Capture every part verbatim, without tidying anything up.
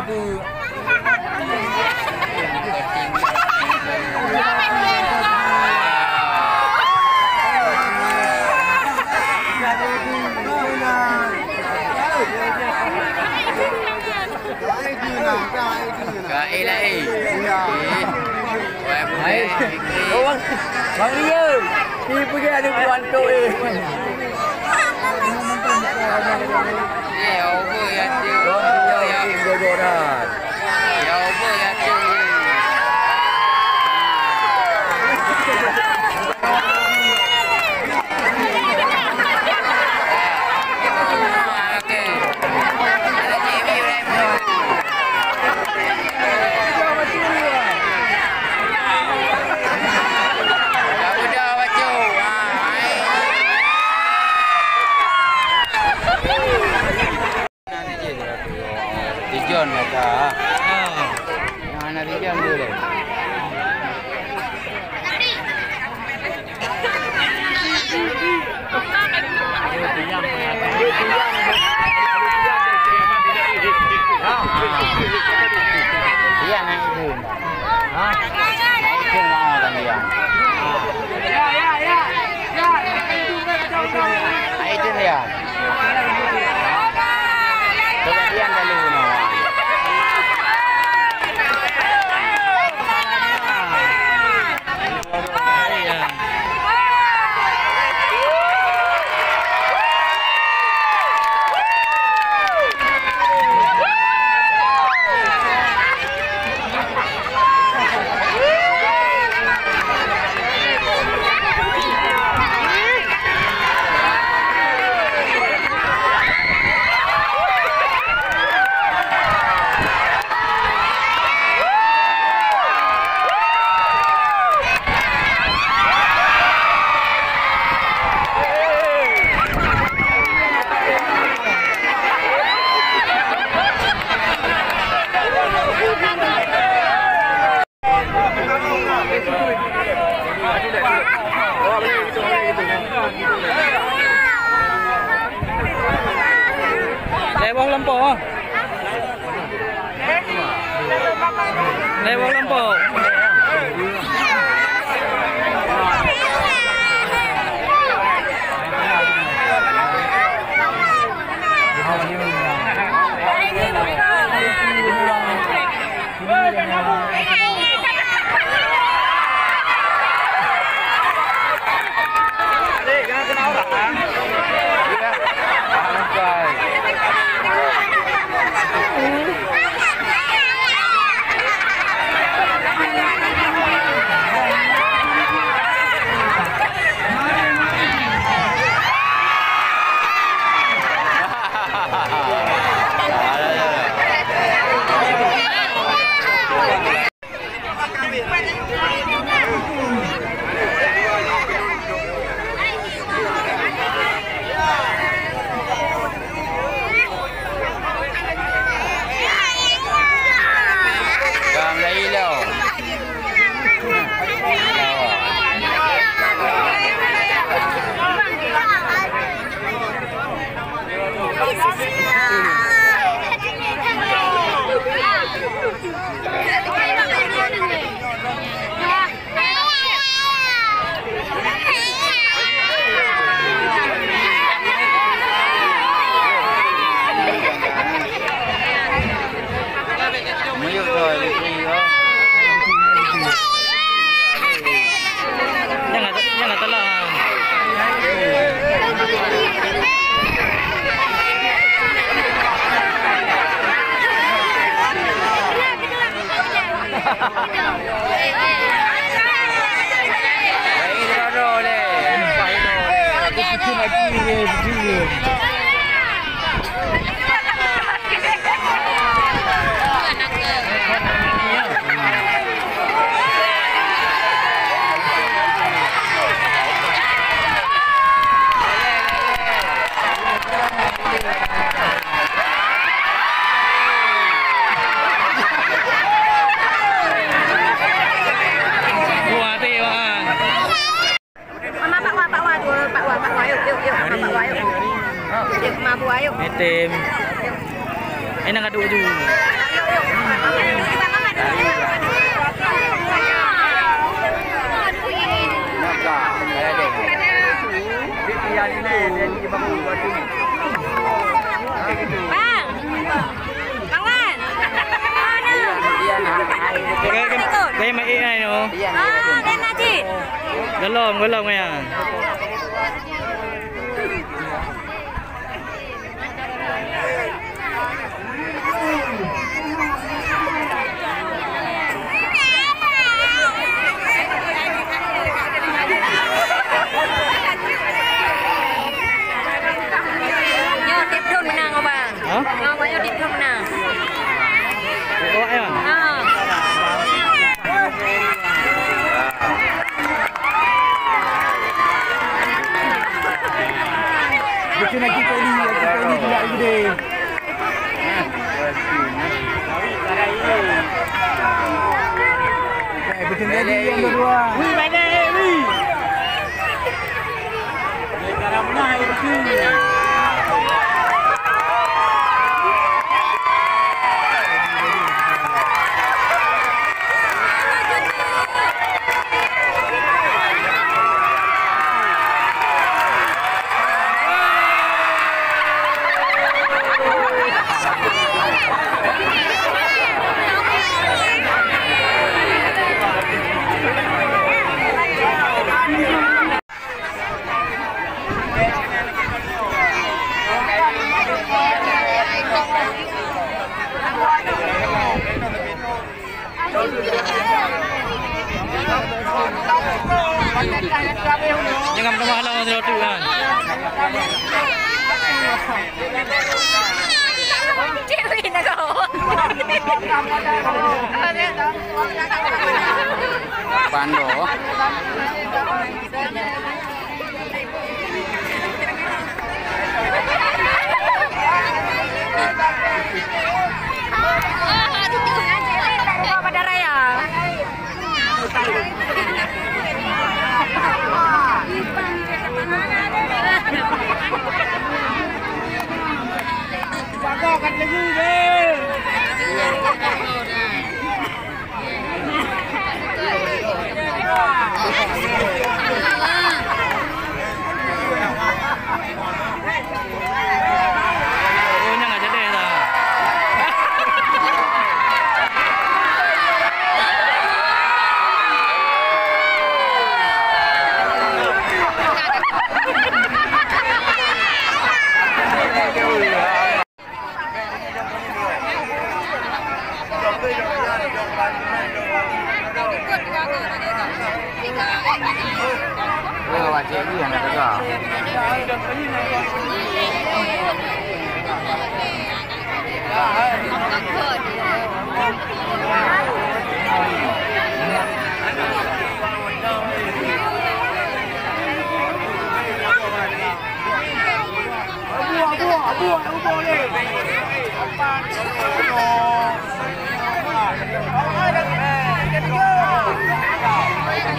Ka, eh, lah, eh. Eh. Wah, boleh. Bang, Bang Ria, ni pergi ada buat tu, eh. Eh, over ya, tu. Over ya. Ya, over ya, tu. Tijon mata. Yang anak tijon dulu. Iya, naik itu. Hah? Naik itu mau kan dia. Naik itu dia. Kemudian lalu no. Lewat lampau ah. Lewat lampau. Jangan, jangan telan. Mama, Pak Wa, Pak Wa, dua, Pak Wa, Pak Wa, yuk, yuk, yuk, Mama, Pak Wa, yuk. Yuk, Mama, Pak Wa, yuk. Metem. Ayo, nak gaduh ju. Bang! Bang Wan! Gaya, gaya, gaya main A I tu. Ah, dan Najib. Gelom, gelom gaya. Nyoe tim Dun menang, Abang. Hah? Nyoe, Abang, nyoe tim Dun menang. Oh, ya. Ha. Beutôi lagi kali, lagi kali tidak gede. Eh, beutôi lagi yang kedua. Wih, balik, wih. Jangan pernah halang orang tu kan. Pando.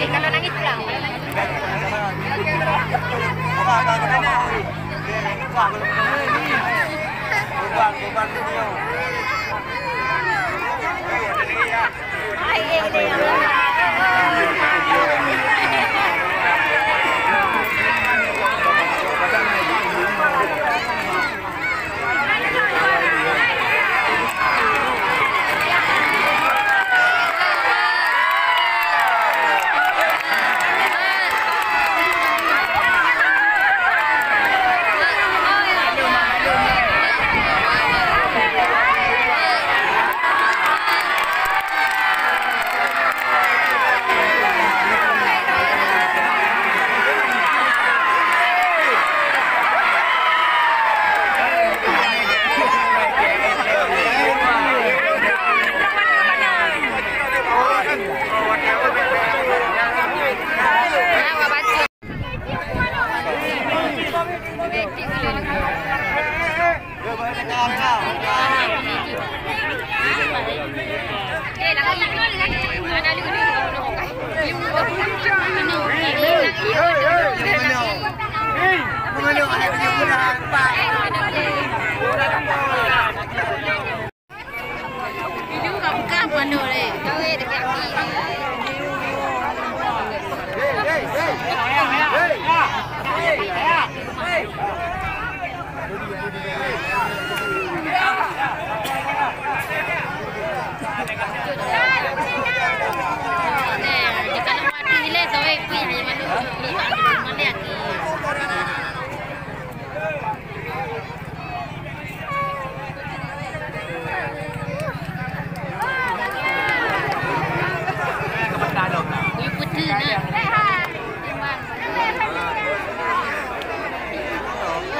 Eh, kalau nangis pulang.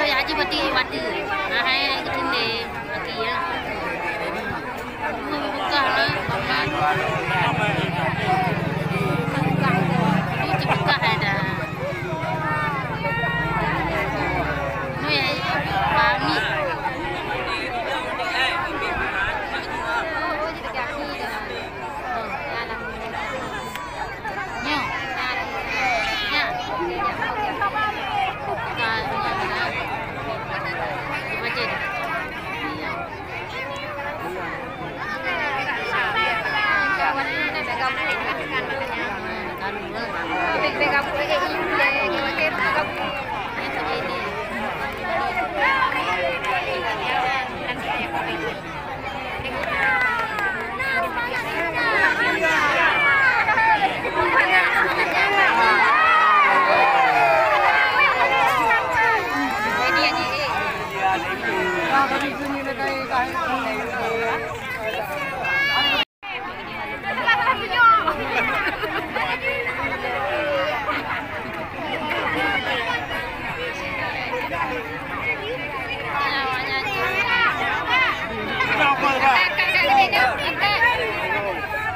Oi, Haji Bati, Bati. Ah, hai, hai, keuteundé. Bati, ya. Buka lah, buka. Itu buka ada. Itu ya, pamit. Nyoe. Ya. Ka, nyoe, nyoe. Baca dah. Ya.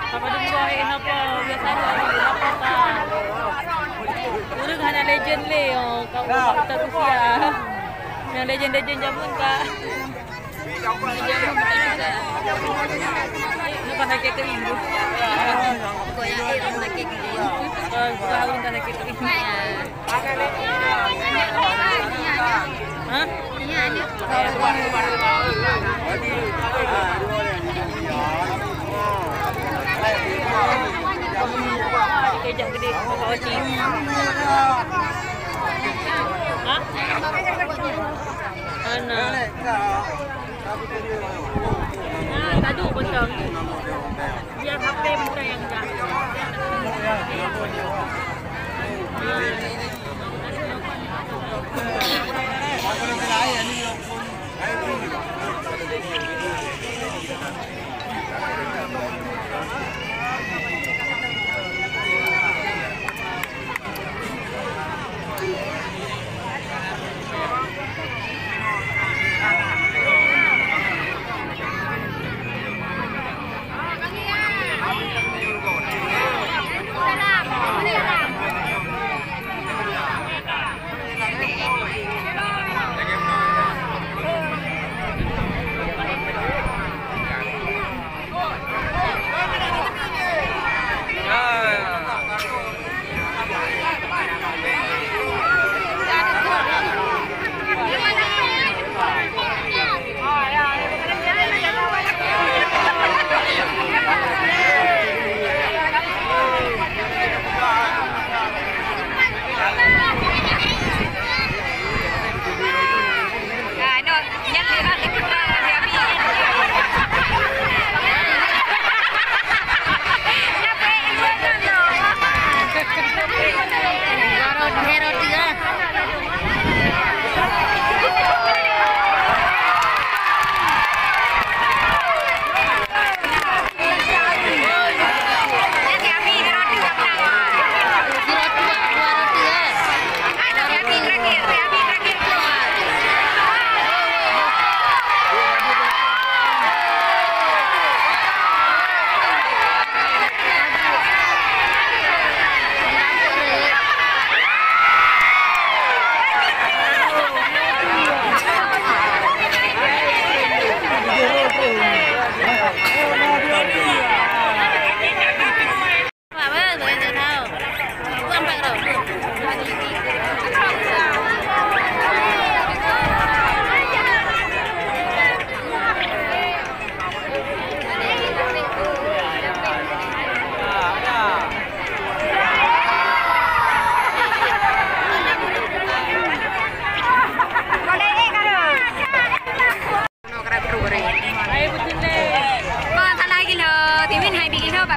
Apa dua, eh, apa? Biasa dua, apa, Kak? Ureueng hana legend le, oh, kau, kau tak usia. Yang legend-legend jameun, Kak. Ini pas sakit kering tu. Kau yang air, orang sakit kering. Kau, kau haus, tak sakit kering. Hah? Kejap gede, kau cik. Hah? Ana. Ah, tadu bentang. Biar H P bentang yang jak.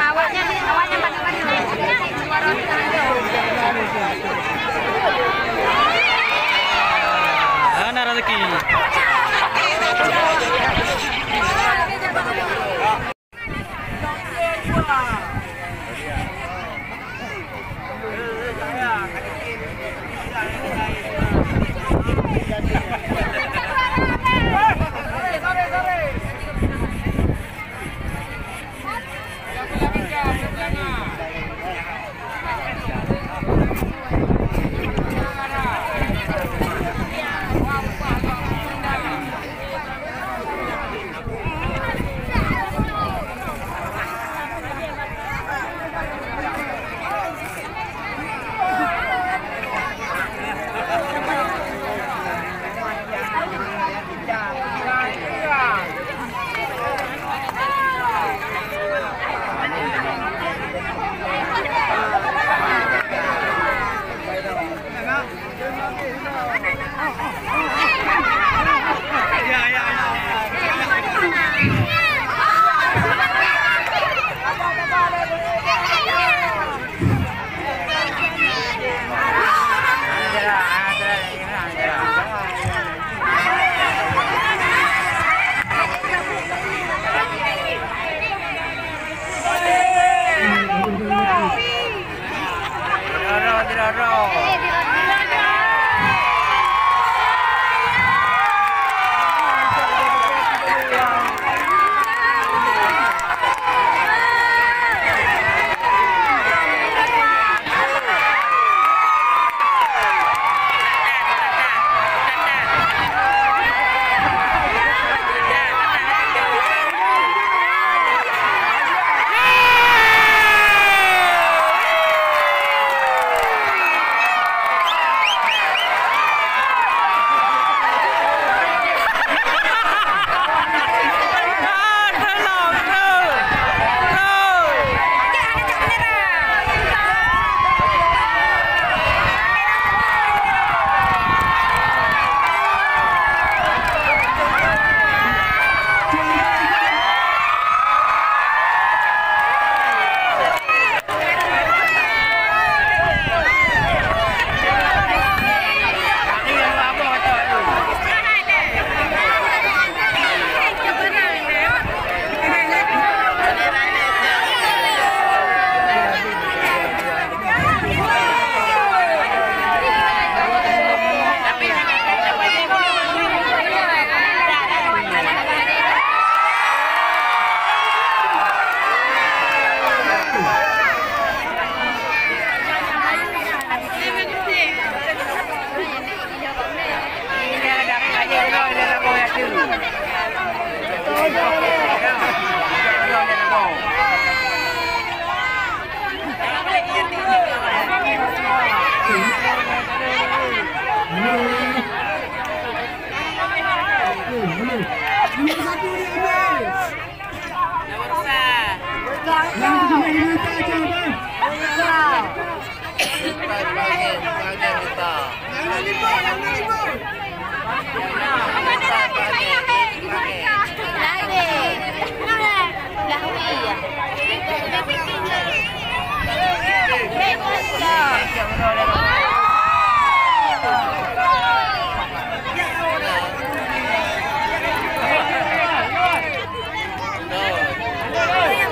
Awaknyan, awaknyan bantu-bantu. Hana rezeki.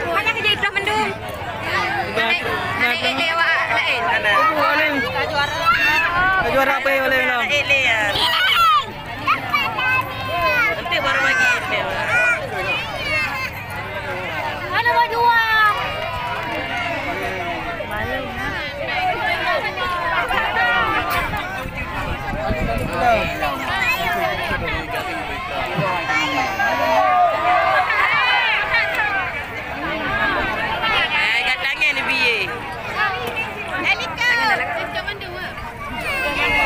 Hana kerja ikhlas mendung. Hana, hana ék lé awak laén. Ka juara. Ka juara apa yang lain lah? Ék lé ya. Nanti baru bagi. Hana baju ah. Eh, gatangnya ni biye.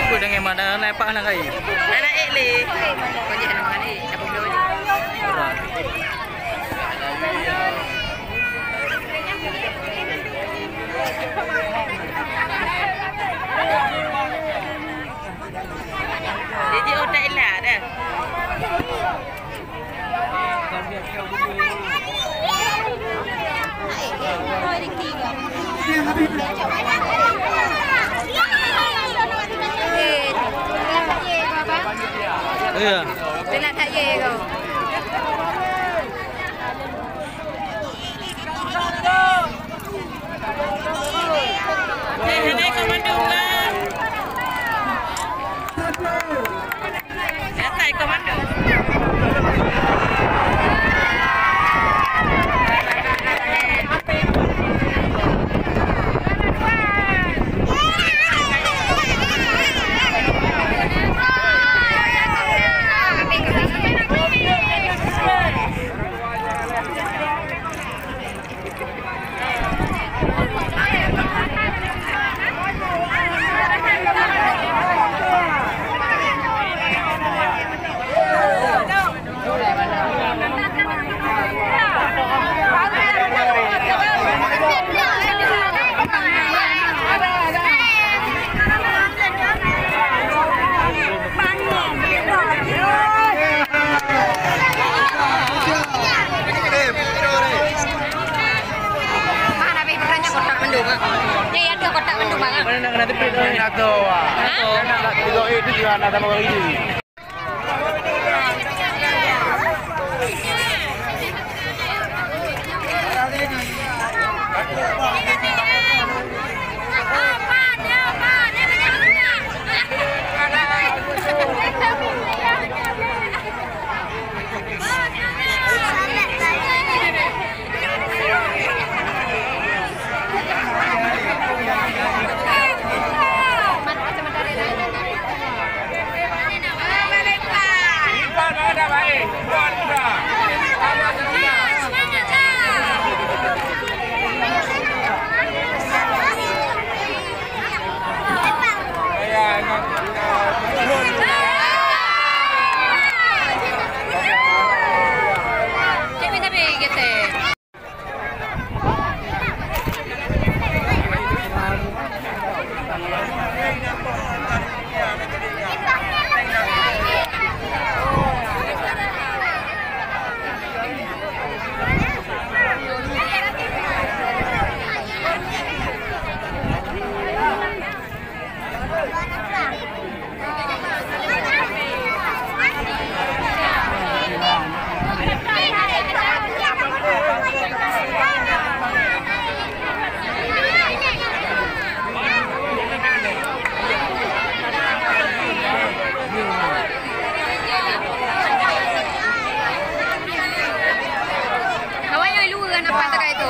Apa dengan mana naik pak nak kai? Anak ék lé. Kau je anak mana ék? Siapa kau je? Jadi otak ilah dah. Iya. Mana habis perannya kotak mendung, ah? Ya, ya, ada kotak mendung, ah. Mana nak kena tepit tu? Hah? Nak tiga itu juga nak tambah lagi. Awak nyang luwa na pat takai tu.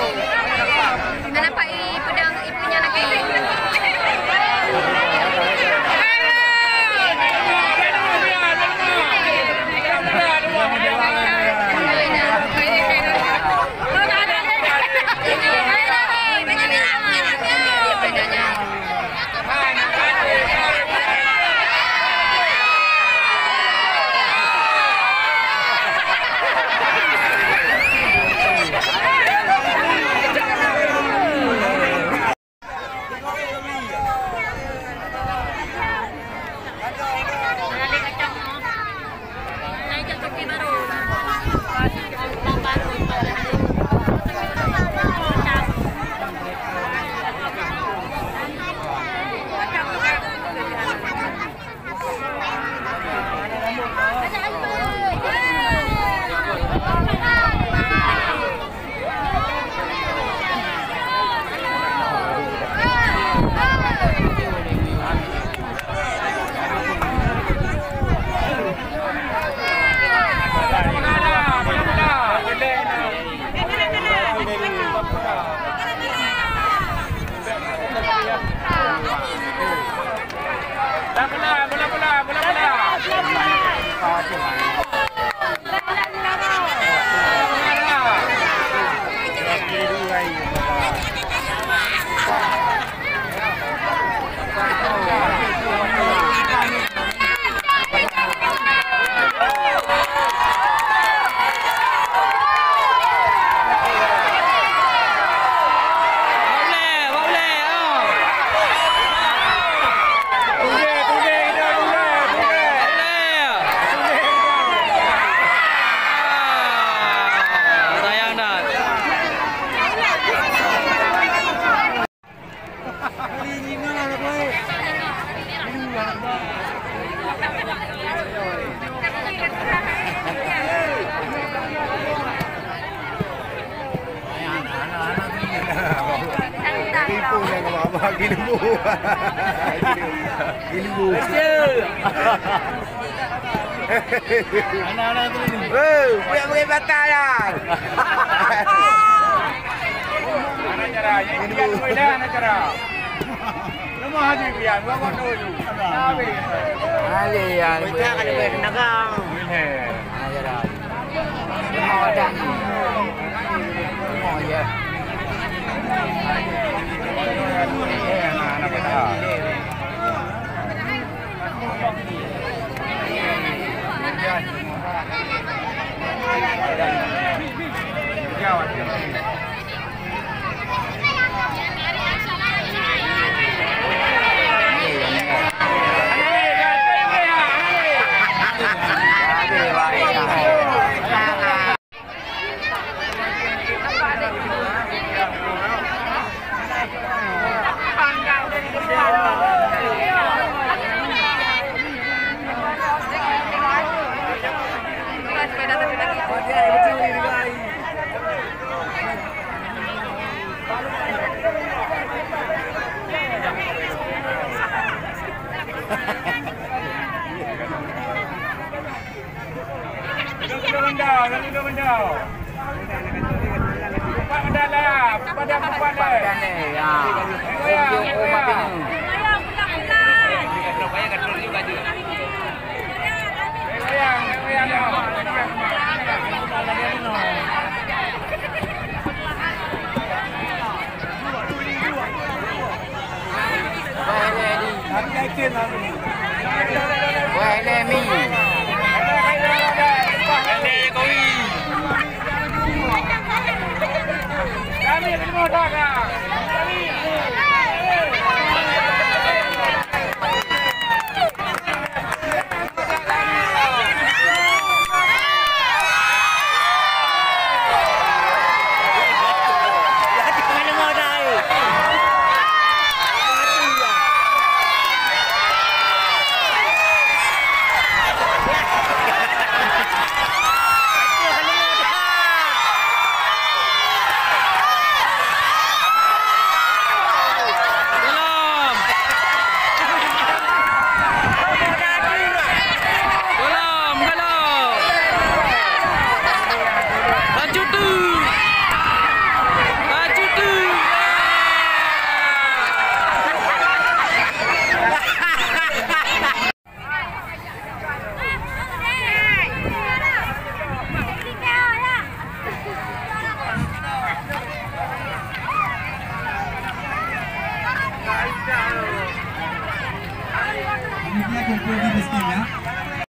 Na pat i peudang i peue nyan lagèe. Sayang dah. Ilmu. Ilmu. Anak-anak tu ni. Weh, budak beri patah ya. Anak cara, yang ilmu. Ilmu dah, anak cara. Lemah hati dia, buat waktu tu. Habis. Ada yang boleh. Boleh. Anak cara. Duduk, duduk benda, duduk benda. Empat benda lah, empat benda, empat benda. Ya. Goyang, goyang. Goyang, goyang. Wah, ini mi. Golom! Golom, golom! Bacut tu! Bacut tu! Panitia kumpul di bisnya, ya.